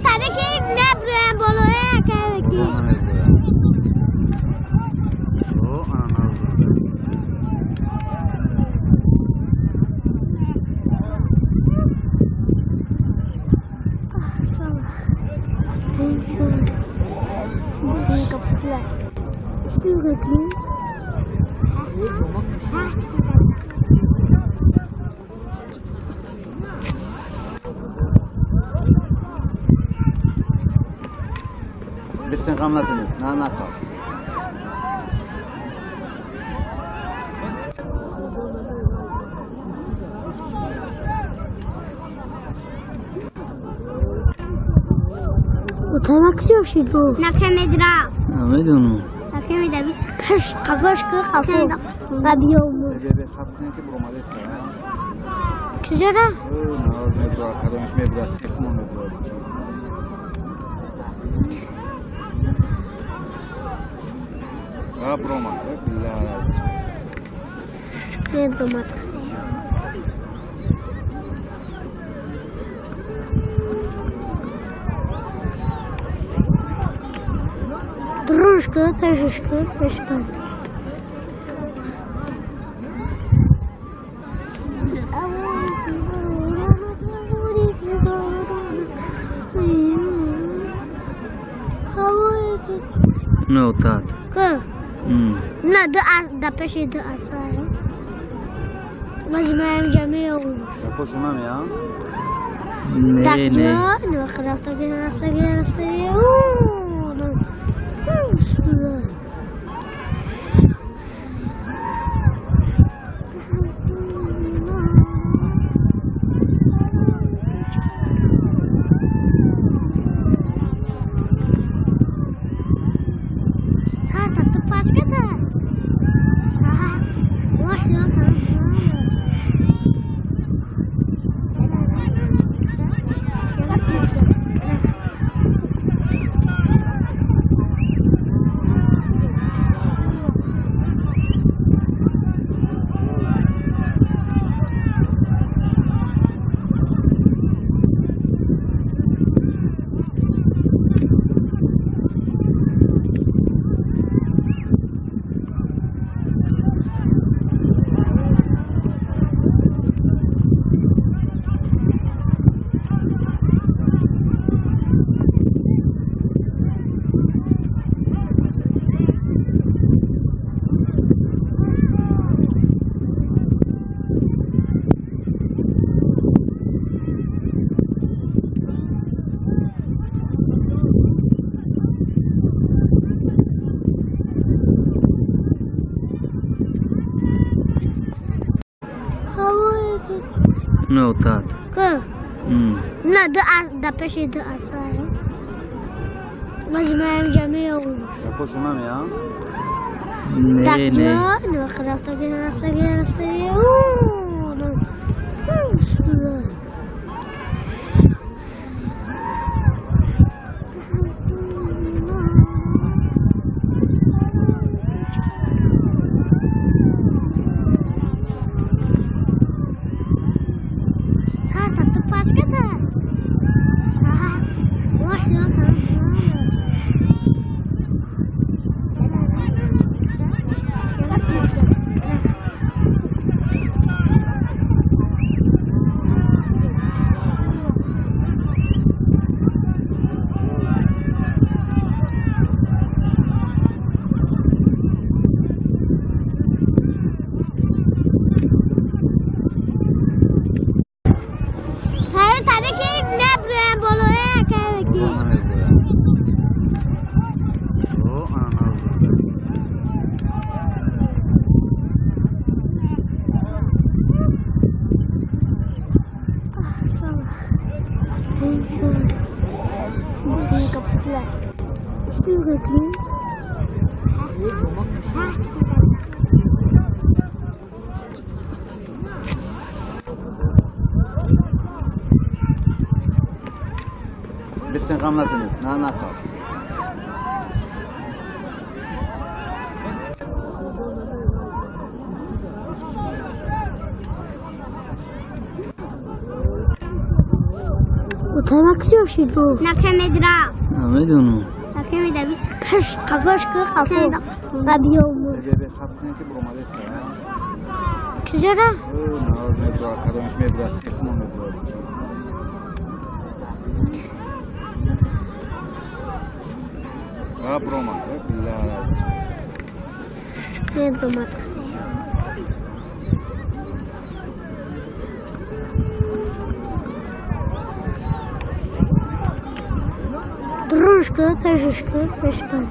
Tabii ki ne buraya boloya ki. Bitsin kamlatını. Na nakal. Утамак ҷо шид бо. Накамедра. Намедонам. Накамеда бич пеш қафош ки қафо. Ва биём. Бе саб кунем ки буромадест. Чуҷора? Мебура, кадомаш мебура, сесмо мебура. А буромад, билла. Мебромад. Дружка, пешечка, пешка. На отат. На, да пеши да асвара. Возьмем джамил. Пошумам я. Не, не. Ну, рафтаги, рафтаги, рафтаги. На отат. На, да пеши да асвара. Возьмем джамил. Пошумам я. Не, не. Ну, рафтаги, рафтаги, рафтаги. Tabii ki ne buraya boloya ki. Bitsin kamlatını. Na nakal. Утама куҷо шид бу? Накамедра. Намедонам. Накамеда бич. Пеш қафош ки қафо. Абиёму. Бе саб кунем ки буромадест. Куҷора? Ӯ мебура, кадомаш мебура, сесмо мебура. А буромад, блядь. Мебромад. Дружка, пешишка, пешпан.